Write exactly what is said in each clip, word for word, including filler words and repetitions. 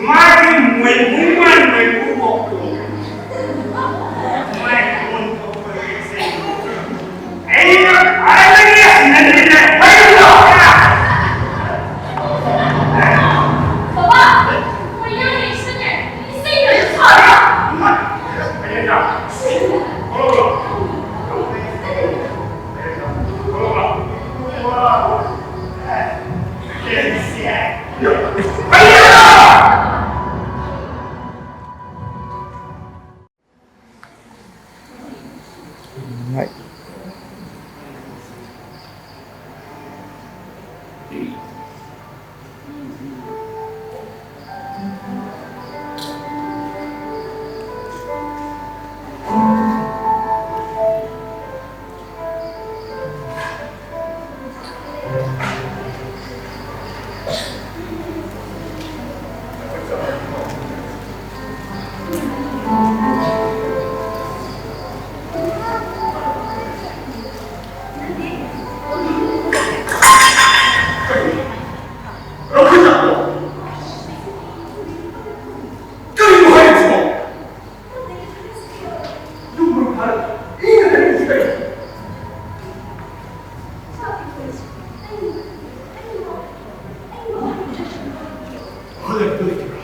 ꯃꯥꯒꯤ ꯃꯣꯏꯕꯨꯡ ꯃꯥꯟꯕꯒꯤ ꯈꯨꯕꯣꯛꯇꯨ ꯃꯥꯏ ꯑꯣꯟꯊꯣꯛꯄꯒꯤꯁꯦ ꯑꯩꯅ ꯈ꯭ꯋꯥꯏꯗꯒꯤ ꯍꯩꯅꯗ꯭ꯔꯤꯁꯦ ꯍꯩꯅꯗ꯭ꯔꯣ? ꯕꯕꯥ, ꯃꯌꯥꯡ ꯂꯩꯁꯤꯅꯦ, ꯏꯁꯩ ꯌꯥꯝ ꯁꯥꯕ꯭ꯔꯥ? ꯏꯃꯥ, ꯍꯩꯅꯗ꯭ꯔꯣ? ꯊꯣꯛꯂꯛꯑꯣ꯫ ꯊꯣꯛꯂꯛꯑꯣ꯫ ꯊꯣꯛꯂꯛꯑꯣ꯫ ꯌꯦꯡꯁꯤ꯫ ꯀꯔꯤꯅꯣ ꯍꯥꯏꯔꯤꯁꯤꯕꯣ? ꯌꯨꯝ ꯐꯔꯛ ꯏꯅ ꯂꯩꯔꯤꯁꯤ ꯀꯔꯤ? ꯍꯜꯂꯛꯇꯣꯏꯔꯤꯕ꯭ꯔꯥ?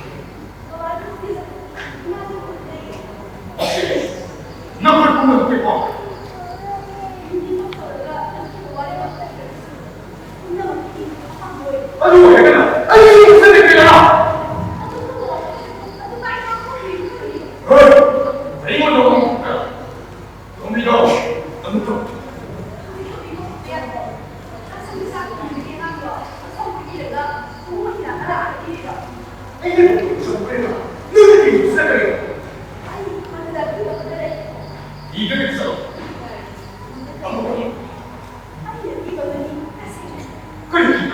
ꯅꯈꯣꯏ ꯄꯨꯝꯅꯃꯛꯀꯤ ꯄꯥꯎ꯫ ꯑꯗꯨ ꯑꯣꯏꯔꯒꯅ ꯑꯩ ꯌꯨꯝ ꯆꯠꯂꯒꯦꯔꯥ? ꯍꯣꯏ, ꯑꯩꯉꯣꯟꯗ ꯑꯃꯨꯛ ꯊꯣꯡꯕꯤꯔꯣ, ꯑꯃꯨꯛ ꯊꯣꯡ-, ꯑꯩꯅ ꯊꯣꯡꯕꯤꯔꯣ, ꯅꯪꯅ ꯀꯩꯒꯤ ꯆꯠꯈ꯭ꯔꯤꯅꯣ? ꯏꯒ ꯆꯠꯂꯣ꯫ ꯑꯃꯨꯛ ꯊꯣꯡ-, ꯀꯔꯤꯒꯤ?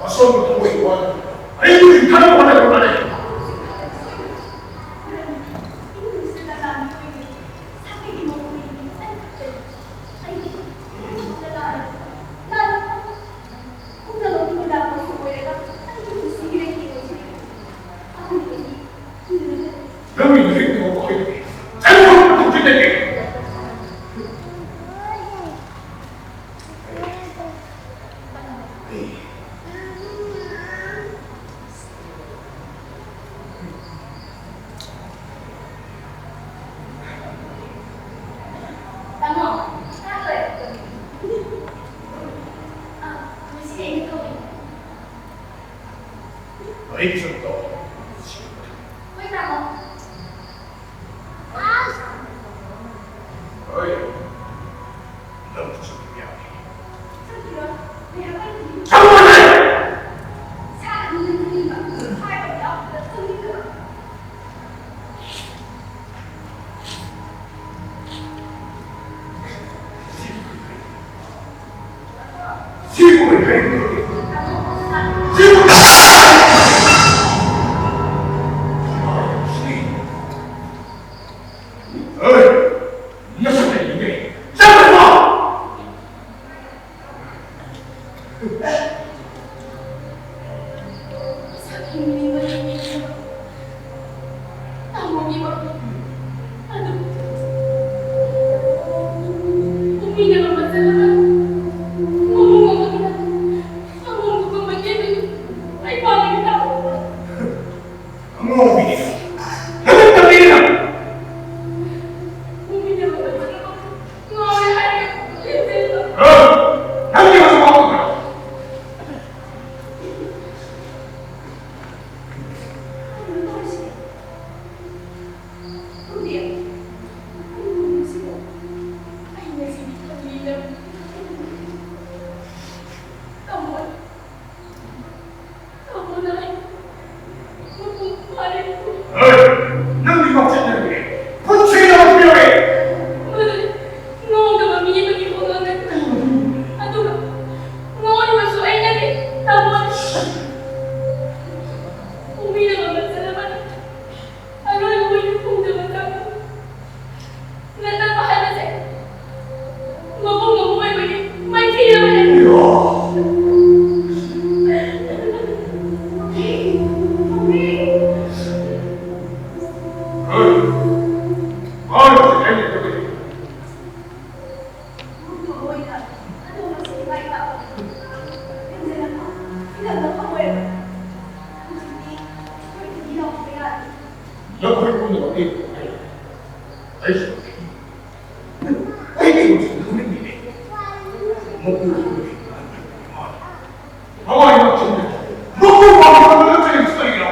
ꯑꯁꯣꯝꯗ ꯊꯣꯛꯂꯛꯏꯕ ꯋꯥꯅꯤ꯫ ꯑꯩꯕꯨ ꯍꯤꯡꯊꯅꯕ ꯍꯣꯠꯅꯕ ꯃꯥꯜꯂꯦ꯫ ꯇꯥꯃꯣ, ꯆꯥꯛ ꯂꯣꯏꯔꯦ꯫ ꯑꯥ, ꯉꯁꯤꯗꯤ ꯑꯩꯅ ꯊꯣꯡꯉꯦ꯫ ꯑꯩꯒꯤꯁꯨ ꯑꯝꯇ ꯇꯧ꯫ ꯍꯣꯏ, ꯇꯥꯃꯣ꯫ ꯍꯣꯏ꯫ ꯅꯪꯁꯨ ꯆꯠꯄ ꯌꯥꯅꯤ꯫ ꯆꯠꯈꯤꯔꯣꯏ꯫ ꯉꯥꯏꯍꯥꯛꯇꯪ ꯆꯠꯂꯣ ꯍꯥꯏ! ꯏꯁꯥ ꯑꯗꯨꯝ ꯆꯠꯅꯤꯡꯕ꯫ ꯍꯥꯏꯕ ꯌꯥꯎꯗꯅ ꯆꯠꯅꯤꯡꯗꯕ꯫ ꯑꯉꯥꯎꯕꯤꯅꯤ꯫ ꯅꯕꯨꯛ ꯇꯞꯄꯤꯅ꯫ ꯑꯩ, ꯑꯩ ꯀꯩꯅꯣꯁꯨ ꯈꯪꯅꯤꯡꯉꯤꯅꯦ꯫ ꯃꯄꯨ ꯃꯃꯥꯏ ꯃꯆꯨꯝꯗ ꯃꯄꯨ ꯋꯥꯡꯈꯠꯂꯒ ꯆꯦꯟꯕꯁꯤ ꯀꯔꯤꯒꯤꯅꯣ?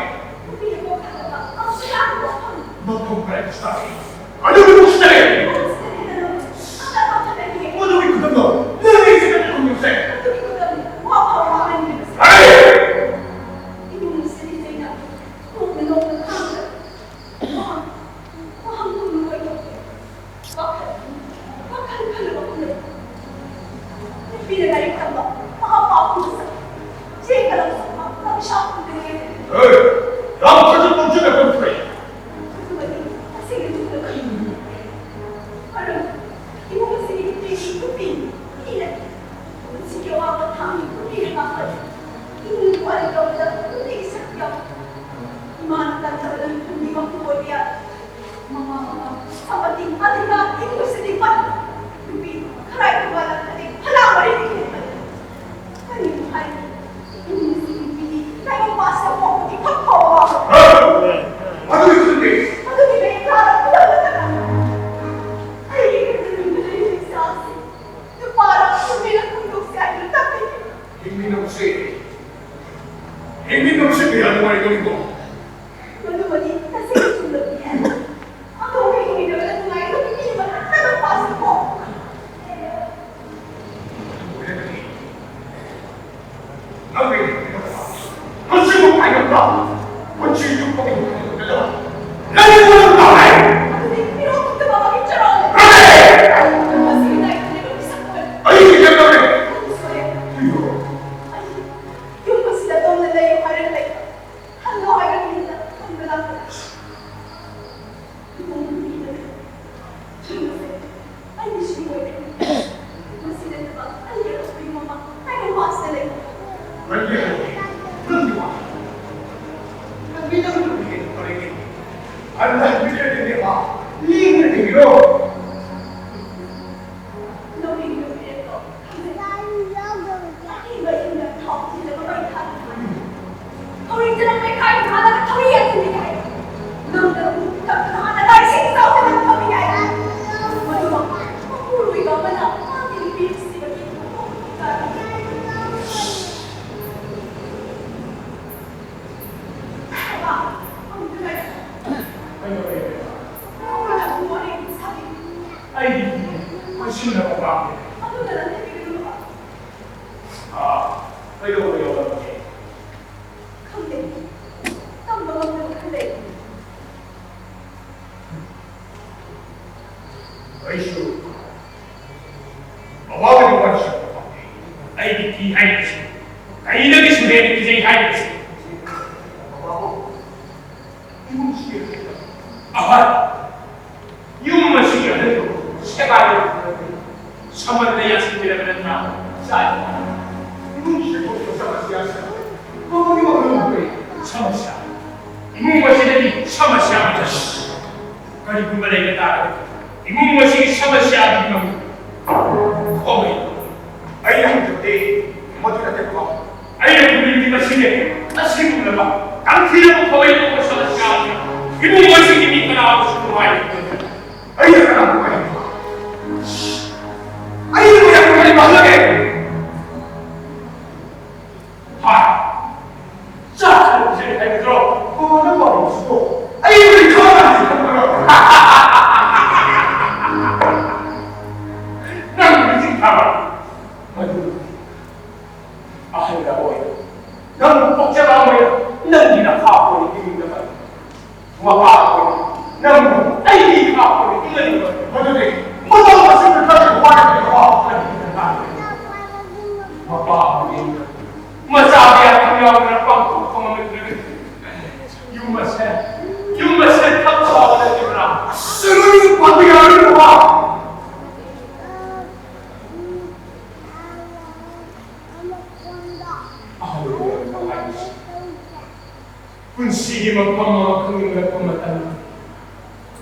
ꯃꯐꯝ ꯀꯗꯥꯏꯗ ꯆꯥꯔꯤ? ꯑꯗꯨꯒꯤ ꯃꯁꯤꯗ ꯂꯩꯔꯦ꯫ ꯃꯗꯨꯒꯤ ꯈꯨꯗꯝꯗꯣ ꯅꯪ ꯑꯩ ꯈꯨꯗꯝ ꯈꯨꯝꯃꯤꯕꯁꯦ꯫ ꯍꯩ! ꯋꯥꯈꯜ, ꯋꯥꯈꯜ ꯈꯜꯂꯨꯕ ꯈꯨꯗꯤꯡ ꯅꯨꯄꯤꯅ ꯂꯥꯏꯔꯤꯛ ꯇꯝꯕ, ꯃꯍꯥꯛ ꯄꯥꯎ ꯈꯨꯝꯕ ꯆꯦ ꯀꯂꯝ ꯁꯨꯝꯕ, ꯄꯩꯁꯥ ꯐꯪꯗ꯭ꯔꯤꯉꯩ꯫ ꯍꯦ! ꯌꯥꯝ ꯐꯖꯅ ꯂꯧꯁꯤꯟꯅꯕ ꯐꯩ꯫ ꯑꯗꯨꯒꯗꯤ ꯇꯁꯦꯡꯅ ꯆꯨꯝꯅ ꯈꯜꯂꯨꯕꯅꯤ꯫ ꯃꯔꯝ ꯏꯃꯨꯡ ꯑꯁꯤꯒꯤ ꯅꯨꯄꯤ, ꯅꯨꯄꯤ, ꯅꯨꯄꯤ ꯂꯩ꯫ ꯄꯨꯟꯁꯤꯒꯤ ꯑꯋꯥꯕ ꯊꯥꯡꯂꯤ ꯅꯨꯄꯤꯅ ꯉꯥꯛꯄꯅꯤ꯫ ꯏꯃꯨꯡ ꯋꯥꯔꯤ ꯇꯧꯕꯗ ꯅꯨꯄꯤꯒꯤ ꯁꯔꯨꯛ ꯌꯥꯎ꯫ ꯏꯃꯥꯅ ꯇꯟꯗꯕꯗ ꯅꯨꯄꯤ ꯃꯄꯨ ꯑꯣꯏꯕ ꯌꯥꯗꯦ꯫ ꯃꯃꯥ ꯃꯄꯥ ꯁꯝꯕꯇꯤ ꯑꯗꯨꯅ ꯏꯃꯨꯡꯁꯤꯗꯤ ꯄꯟ ꯅꯨꯄꯤ ꯈꯔꯥꯏ ꯈꯨꯕꯥꯂꯛꯇꯗꯤ ꯐꯅꯥ ꯃꯔꯤꯗꯤ ꯈꯦꯠꯄꯅꯤ꯫ ꯀꯔꯤꯕꯨ ꯍꯥꯏꯅꯤ? ꯏꯃꯨꯡꯁꯤ ꯅꯨꯄꯤꯗꯤ ꯇꯥꯏꯕꯪ ꯄꯥꯁ ꯇꯧꯊꯣꯛꯄꯗꯤ ꯈꯛ ꯐꯥꯎꯕ꯫ ꯍꯦ! ꯑꯗꯨꯒꯤ ꯈꯨꯗꯤꯡꯗꯤ ꯑꯗꯨꯒꯤ ꯂꯩ ꯇꯥꯔ ꯈꯨꯗꯝ ꯅꯠꯇꯅ ꯑꯩꯒꯤ ꯌꯨꯝꯗ ꯂꯩꯔꯤꯕ ꯏꯆꯥꯁꯤ ꯅꯨꯄꯥꯔ ꯅꯨꯄꯤꯔ ꯈꯪꯗꯣꯛꯁꯤ ꯍꯥꯏꯗꯨꯅ ꯇꯝꯃꯤ꯫ ꯍꯤꯡꯃꯤꯟꯅꯕꯁꯦ, ꯍꯤꯡꯃꯤꯟꯅꯕꯁꯦ ꯀꯌꯥ ꯅꯨꯡꯉꯥꯏꯒꯅꯤꯀꯣ? ꯃꯗꯨꯃꯗꯤ ꯇꯁꯦꯡꯅ ꯆꯨꯝꯂꯕꯗꯤ ꯌꯥꯏ꯫ ꯑꯗꯣ ꯍꯤꯡꯃꯤꯟꯅꯕꯗ ꯅꯨꯡꯉꯥꯏꯒꯗꯕ ꯃꯤ ꯑꯃ ꯅꯠꯇꯕ ꯄꯥꯁꯤꯀꯣ꯫ ꯅꯪꯒꯤ ꯃꯁꯤꯕꯨ ꯄꯥꯏꯈꯠꯄ ꯄꯨꯟꯁꯤ ꯆꯨꯞꯄꯒꯤ ꯅꯪꯒꯤ ꯃꯔꯝ ꯇꯥꯔꯦ꯫ ꯑꯗꯨꯗꯤ ꯐꯤꯔꯣꯜ ꯈꯛꯇ ꯃꯃꯜꯒꯤ ꯆꯔꯥ ꯂꯩ꯫ ꯃꯁꯤꯒꯤ ꯂꯥꯏꯔꯤꯛ ꯇꯝꯕꯤꯕ ꯃꯤꯁꯛ ꯑꯃ ꯑꯩꯒꯤ ꯀꯩꯗꯧꯔꯦ? ꯅꯪꯒꯤ ꯁꯣꯏꯔꯦ꯫ ꯑꯩ ꯌꯨꯝ ꯑꯁꯤꯗ ꯑꯗꯣꯝꯅ ꯂꯩꯌꯨ ꯍꯥꯏꯔꯒ ꯂꯩꯕ꯫ ꯍꯜꯂꯣ ꯍꯥꯏꯔꯒ ꯌꯨꯝꯗ ꯍꯟꯕ ꯂꯥꯛꯄꯗ꯫ ꯏꯕꯨꯡ ꯅꯨꯄꯤꯅ ꯊꯤꯡꯕꯁꯦ ꯑꯩꯒꯤ ꯁꯤꯡ ꯑꯣꯏꯔꯦ꯫ ꯃꯁꯤ ꯅꯠꯇꯕ ꯑꯩꯒꯤ ꯑꯇꯣꯞꯄ ꯌꯨꯝ ꯑꯃ ꯑꯩꯅ ꯋꯥꯁꯤꯗ ꯂꯩ꯫ ꯅꯪꯒꯤ ꯍꯥꯏ, ꯅꯪꯒꯤ ꯋꯥ꯫ ꯅꯪꯒꯤ ꯅꯪꯒꯤ ꯅꯨꯄꯤ ꯀꯔꯤꯒꯤ? ꯑꯗꯨꯅ ꯍꯟꯕꯤꯔꯦ ꯅꯪꯒꯤ ꯋꯥ꯫ ꯂꯦꯡꯗꯅ ꯂꯩꯕꯤꯔꯣ꯫ ꯂꯧꯔꯤꯕ ꯐꯤꯔꯦꯞꯇꯣ ꯈꯪꯖꯩ꯫ ꯑꯍꯤꯡꯕ ꯑꯍꯤꯡꯗ ꯊꯥꯎ ꯊꯤꯜꯂꯒ ꯃꯩ ꯊꯥꯗꯨꯅ ꯊꯧꯔꯤ ꯆꯅꯝ ꯃꯩꯈꯥꯏ ꯊꯥꯜꯂꯒ ꯊꯧꯔꯤ ꯌꯥꯟꯁꯤꯟꯕ ꯌꯥꯏ꯫ ꯅꯪꯅ ꯎ ꯀꯛꯇꯨꯅ ꯍꯥꯟꯅ ꯂꯥꯏꯁꯤꯡ ꯆꯥꯎꯗꯅ ꯊꯝꯕ ꯌꯥꯏ꯫ ꯑꯩꯗꯤ ꯀꯣꯏꯁꯤꯟꯅꯕ ꯄꯥꯝꯗꯦ꯫ ꯑꯗꯨꯅ ꯅꯪ ꯀꯩꯒꯤꯅꯣ? ꯑꯥ, ꯀꯩꯗꯧꯕ ꯌꯥꯎꯔꯝꯒꯦ? ꯈꯪꯗꯦ꯫ ꯇꯝꯕ ꯉꯝꯗꯕ ꯈꯔ ꯂꯩ꯫ ꯑꯩꯁꯨ ꯃꯋꯥꯒꯤ ꯋꯥꯔꯤ ꯁꯥꯕ ꯄꯥꯝꯃꯤ꯫ ꯑꯩꯒꯤ ꯊꯤ ꯍꯥꯏꯔꯤꯕꯁꯤ ꯀꯔꯤꯗꯒꯤꯁꯨ ꯍꯦꯟꯅ ꯀꯤꯖꯩ ꯍꯥꯏꯔꯤꯕꯁꯤ꯫ ꯕꯕꯥꯕꯨ ꯏꯃꯨꯡꯁꯤꯒꯤ ꯑꯍꯜ, ꯌꯨꯝ ꯑꯁꯤꯒꯤ ꯑꯍꯜꯕꯨ ꯁꯦꯕꯥ ꯇꯧꯕꯤꯔꯕꯗꯤ ꯁꯃꯟꯗ ꯌꯥꯁꯤꯟꯕꯤꯔꯕ ꯅꯠꯇ꯭ꯔꯥ? ꯏꯆꯥ, ꯏꯃꯨꯡꯁꯤꯗ ꯊꯣꯛꯄ ꯁꯃꯁ꯭ꯌꯥꯁꯤ ꯃꯈꯣꯏꯒꯤ ꯋꯥꯈꯜ ꯊꯣꯛꯄ ꯁꯃꯁ꯭ꯌꯥ꯫ ꯏꯃꯨꯡ ꯑꯁꯤꯗꯗꯤ ꯁꯃꯁ꯭ꯌꯥ ꯑꯃꯠꯇ ꯂꯩꯇꯦ꯫ ꯀꯔꯤꯒꯨꯝꯕ ꯂꯩꯕ ꯇꯥꯔꯒꯗꯤ ꯏꯃꯨꯡ ꯑꯁꯤꯒꯤ ꯁꯃꯁ꯭ꯌꯥ ꯑꯗꯨꯒꯤ ꯃꯃꯤꯡ ꯈꯣꯝꯃꯤ꯫ ꯑꯩꯅ ꯍꯧꯖꯤꯛꯇꯤ ꯃꯗꯨ ꯅꯠꯇꯦꯀꯣ꯫ ꯑꯩꯅ ꯈꯨꯝꯂꯤꯕꯗꯤ ꯃꯁꯤꯅꯦ꯫ ꯑꯁꯤꯒꯨꯝꯂꯕ ꯇꯝꯊꯤꯔꯕ ꯈꯣꯝꯃꯩ ꯀꯧꯕ ꯁꯃꯁ꯭ꯌꯥ ꯑꯁꯤꯅ ꯏꯃꯨꯡ ꯑꯁꯤꯒꯤ ꯃꯤ ꯀꯅꯥꯕꯨꯁꯨ ꯅꯨꯡꯉꯥꯏꯍꯟꯗꯕ꯫ ꯑꯩꯅ ꯀꯅꯥꯕꯨ ꯅꯨꯡꯉꯥꯏꯍꯟꯕ? ꯑꯩꯅ ꯀꯌꯥꯝ ꯅꯨꯡꯉꯥꯏꯍꯟꯕ ꯍꯜꯂꯒꯦ? ꯍꯥ? ꯆꯥꯛ ꯊꯣꯡꯕꯁꯦ ꯍꯩꯒꯗ꯭ꯔꯣ? ꯀꯣꯟꯅ ꯄꯥꯎꯁꯤꯕꯣ? ꯑꯩꯕꯨꯗꯤ ꯈꯪꯉꯝꯗꯦ ꯈꯪꯕ꯭ꯔꯣ? ꯅꯪ ꯃꯤꯆꯤꯡ ꯊꯥꯕ꯫ ꯃꯗꯨ ꯑꯍꯜ ꯑꯣꯏ꯫ ꯅꯪꯕꯨ ꯄꯣꯛꯆꯕ ꯑꯃ ꯑꯣꯏꯅ ꯅꯪꯒꯤ ꯅꯈꯥ ꯑꯣꯏꯅ ꯏꯃꯨꯡꯗ ꯄꯜꯂꯤ꯫ ꯃꯄꯥ ꯑꯣꯏꯅ ꯅꯪꯕꯨ ꯑꯩꯒꯤ ꯏꯈꯥ ꯑꯣꯏꯅ ꯏꯃꯨꯡꯗ ꯄꯜꯂꯤ꯫ ꯃꯗꯨꯗꯤ ꯃꯇꯧ ꯑꯁꯨꯝꯅ ꯈꯜꯂꯒ ꯋꯥꯔꯒ ꯂꯩꯕ ꯋꯥ ꯀꯔꯤꯒꯤꯅꯣ ꯇꯥꯗꯦ? ꯃꯄꯥ ꯑꯃꯒꯤ ꯃꯆꯥ ꯀꯌꯥ ꯈꯪ ꯌꯥꯎꯗꯅ ꯄꯥꯡꯊꯣꯛꯄ ꯉꯝꯂꯛꯇ꯭ꯔꯒꯗꯤ ꯌꯨꯝ ꯑꯁꯦ, ꯌꯨꯝ ꯑꯁꯦ ꯊꯛ ꯁꯥꯕ ꯅꯠꯇ꯭ꯔꯥ? ꯑꯁ, ꯅꯣꯏꯒꯤ ꯄꯥꯝꯕꯤ ꯌꯥꯔꯣꯏꯀꯣ꯫ ꯑꯍꯜ ꯑꯣꯏꯔꯛꯄ ꯍꯥꯏꯕꯁꯤ ꯄꯨꯟꯁꯤꯒꯤ ꯃꯐꯝ ꯑꯃ ꯈꯪꯅꯤꯡꯂꯛꯄ ꯃꯇꯝꯗ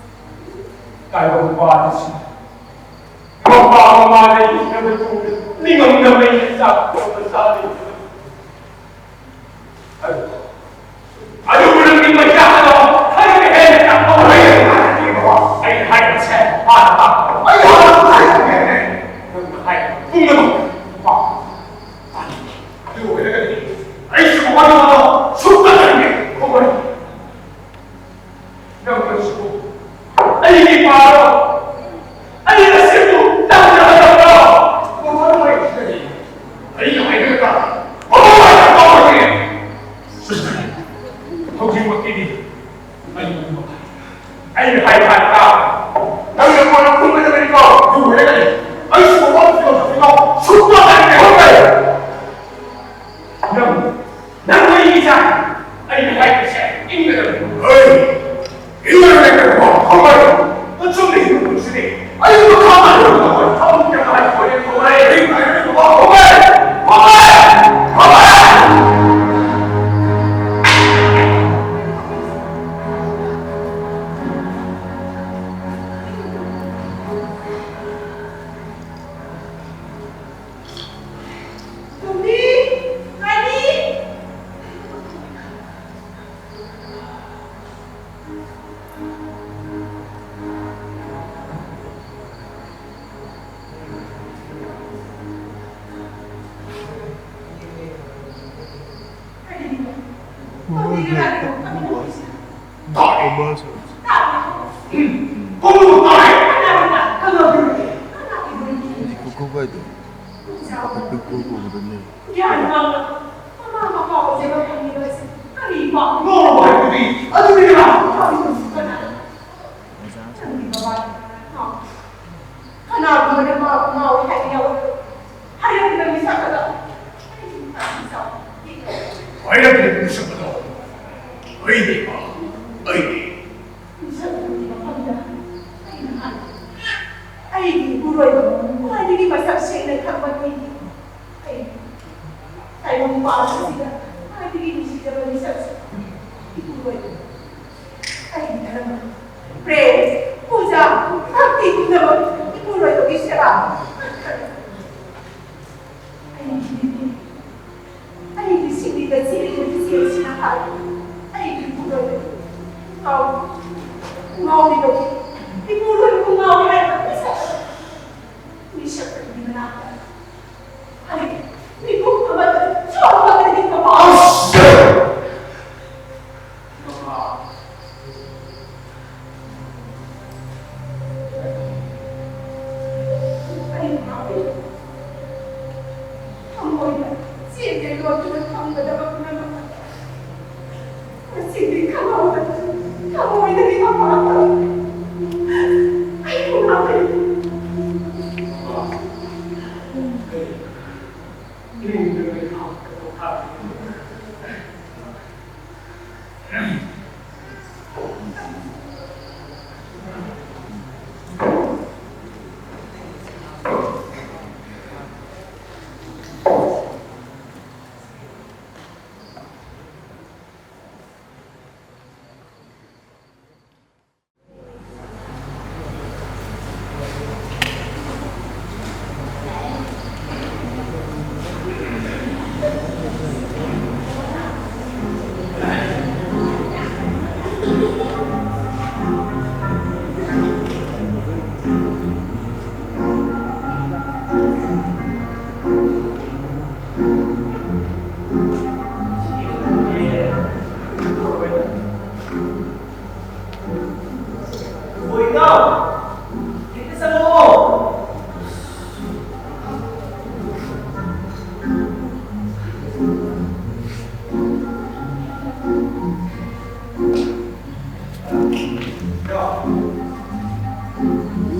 ꯇꯥꯏꯕꯪ ꯄꯥꯟꯕꯁꯤ ꯃꯄꯥ ꯃꯃꯥ ꯂꯩꯈꯤꯗꯕ ꯇꯨꯡꯗ ꯅꯤꯡꯉꯝꯗꯕ ꯃꯩꯁꯥ ꯆꯥꯛ ꯊꯣꯡꯕ ꯆꯥꯗꯦ꯫ ꯑꯗꯨꯕꯨ ꯅꯪꯗꯤ ꯃꯩꯁꯥꯗꯣ ꯈꯔ ꯍꯦꯟꯅ ꯆꯥꯛꯊꯣꯛꯑꯣ꯫ ꯑꯩꯅ ꯍꯥꯏꯔꯤꯕꯁꯦ ꯍꯥꯟꯅ ꯇꯥꯎ꯫ ꯑꯩ ꯍꯥꯟꯅ ꯍꯥꯏꯔꯝꯃꯦ꯫ ꯅꯪꯅ ꯍꯥꯏꯔꯤꯕ ꯄꯨꯝꯅꯃꯛ ꯄꯥꯎ ꯇꯥꯅꯤꯡꯉꯤ꯫ ꯑꯗꯨ ꯑꯣꯏꯔꯒꯗꯤ ꯑꯩꯁꯨ ꯋꯥꯔꯧꯕꯗꯣ ꯁꯨꯛꯇ ꯇꯥꯅꯤꯡꯗꯦ꯫ ꯈꯨꯝꯃꯨ꯫ ꯅꯪ ꯀꯔꯤꯁꯨ ꯑꯩꯒꯤ ꯄꯥꯔꯣ꯫ ꯑꯩ ꯍꯧꯔꯒꯅꯤ꯫ ꯑꯩꯁꯨ ꯃꯃꯥ ꯐꯤꯔꯣꯜ ꯁꯨꯕ ꯁꯨꯡꯄꯥ ꯄꯥꯅꯤꯡꯗꯦ꯫ ꯍꯣꯏ꯫ ꯅꯪ, ꯅꯪ ꯑꯩꯒꯤ ꯏꯆꯥ, ꯑꯩꯅ ꯍꯥꯏꯕꯁꯦ ꯏꯟꯒꯗꯕꯅꯤ꯫ ꯍꯣꯏ꯫ ꯏꯟꯒꯗꯕꯅꯤ꯫ ꯍꯣꯏ꯫ ꯑꯆꯨꯝꯕ ꯍꯤꯡꯕ ꯄꯨꯟꯁꯤꯅꯤ꯫ ꯑꯩ ꯃꯈꯥ ꯇꯥꯅ ꯊꯕꯛ ꯇꯧꯕ ꯊꯕꯛ ꯇꯧꯕ ꯍꯥꯏꯕ ꯍꯣꯏ꯫ ꯍꯣꯏ꯫ ꯍꯣꯏ꯫ ꯍꯣꯏ꯫ ꯇꯣꯝꯕꯤ! ꯔꯥꯅꯤ! ꯀꯔꯤꯅꯣ? ꯇꯣꯝꯕꯤꯒ ꯔꯥꯅꯤꯒ ꯀꯞꯄꯤꯅ ꯇꯧꯔꯤꯁꯤꯅ? ꯇꯥꯔꯦ꯫ ꯇꯥꯔꯦ꯫ ꯀꯅꯥ? ꯀꯅꯥ? ꯀꯅꯥ? ꯀꯅꯥ? ꯀꯨꯀꯨ ꯀꯥꯏꯗꯣ? ꯄꯤꯛꯇ꯭ꯔꯨ ꯀꯧꯕꯗꯨꯅꯦ꯫ ꯒ꯭ꯌꯥꯟ ꯉꯥꯎꯔꯕ ꯃꯃꯥ ꯃꯄꯥ ꯑꯣꯏꯖꯕ ꯐꯪꯂꯤꯕ ꯑꯁꯤ ꯀꯔꯤ ꯄꯥꯞꯅꯣ ꯍꯥꯏꯕꯗꯤ? ꯑꯗꯨꯗꯤ ꯀꯅꯥ? ꯀꯅꯥ? ꯅꯪꯒꯤ ꯕꯕꯥꯅꯤ꯫ ꯉꯥꯎ-, ꯀꯅꯥꯒꯨꯝꯕꯅ ꯃꯥꯕꯨ ꯉꯥꯎꯏ ꯍꯥꯏꯕ ꯌꯥꯎꯔꯕ꯭ꯔꯣ? ꯍꯥꯏꯔꯛꯂꯤꯕ ꯃꯤꯁꯛ ꯑꯗꯣ ꯑꯩꯒꯤ ꯃꯤꯁꯛ ꯑꯗꯣ ꯑꯩꯅꯦ, ꯏꯃꯥ, ꯑꯩꯅꯦ꯫ ꯃꯤꯁꯛ ꯑꯗꯨꯒꯤ ꯃꯐꯝꯗ ꯑꯩꯅ ꯍꯥꯏ, ꯑꯩꯒꯤ ꯏꯄꯨꯔꯣꯏꯕ ꯈ꯭ꯋꯥꯏꯗꯒꯤ ꯃꯁꯛ ꯁꯦꯡꯅ ꯈꯪꯕ ꯃꯤꯗꯤ ꯑꯩ ꯇꯥꯏꯕꯪ ꯄꯥꯟꯕꯁꯤꯗ ꯈ꯭ꯋꯥꯏꯗꯒꯤ ꯅꯨꯡꯁꯤꯖꯕ ꯃꯤꯁꯛꯁꯨ ꯏꯄꯨꯔꯣꯏꯕ꯫ ꯑꯩꯒꯤ ꯙꯔꯃ, ꯄ꯭ꯔꯦꯝ, ꯄꯨꯖꯥ, ꯚꯛꯇꯤ ꯄꯨꯝꯅꯃꯛ ꯏꯄꯨꯔꯣꯏꯕꯒꯤ ꯁꯦꯕꯥ ꯉꯥꯛꯇꯅꯤ꯫ ꯑꯩꯒꯤ ꯅꯤꯡꯊꯤ, ꯑꯩꯒꯤ ꯁꯤꯡꯂꯤꯗ ꯆꯦꯜꯂꯤꯕ ꯏꯆꯦꯁꯤꯅ ꯍꯥꯏ, ꯑꯩꯒꯤ ꯏꯄꯨꯔꯣꯏꯕ ꯉꯥꯎ-, ꯉꯥꯎꯔꯤꯕꯅꯤ, ꯏꯄꯨꯔꯣꯏꯕꯕꯨ ꯉꯥꯎꯔꯤ ꯍꯥꯏꯕ ꯃꯤꯁꯛ ꯑꯗꯨ ꯃꯤꯁꯛ ꯑꯗꯨꯒꯤ ꯃꯅꯥꯛꯇ ꯑꯩ ꯃꯤꯀꯨꯞ ꯑꯃꯗ ꯆꯣꯡꯕꯗꯒꯤ ꯃꯄꯥ ꯑꯁ! ꯃꯃꯥ!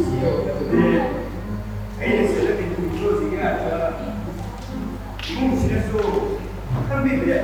ꯁꯤ ꯌꯧꯔꯛꯂꯕꯗꯤ ꯑꯩꯅ ꯁꯤꯗ ꯀꯩꯗꯧꯔꯤꯅꯣ ꯁꯤꯒꯤ ꯉꯥꯛꯇ ꯏꯃꯨꯡꯁꯤꯅꯁꯨ ꯈꯪꯕꯤꯗ꯭ꯔꯦ꯫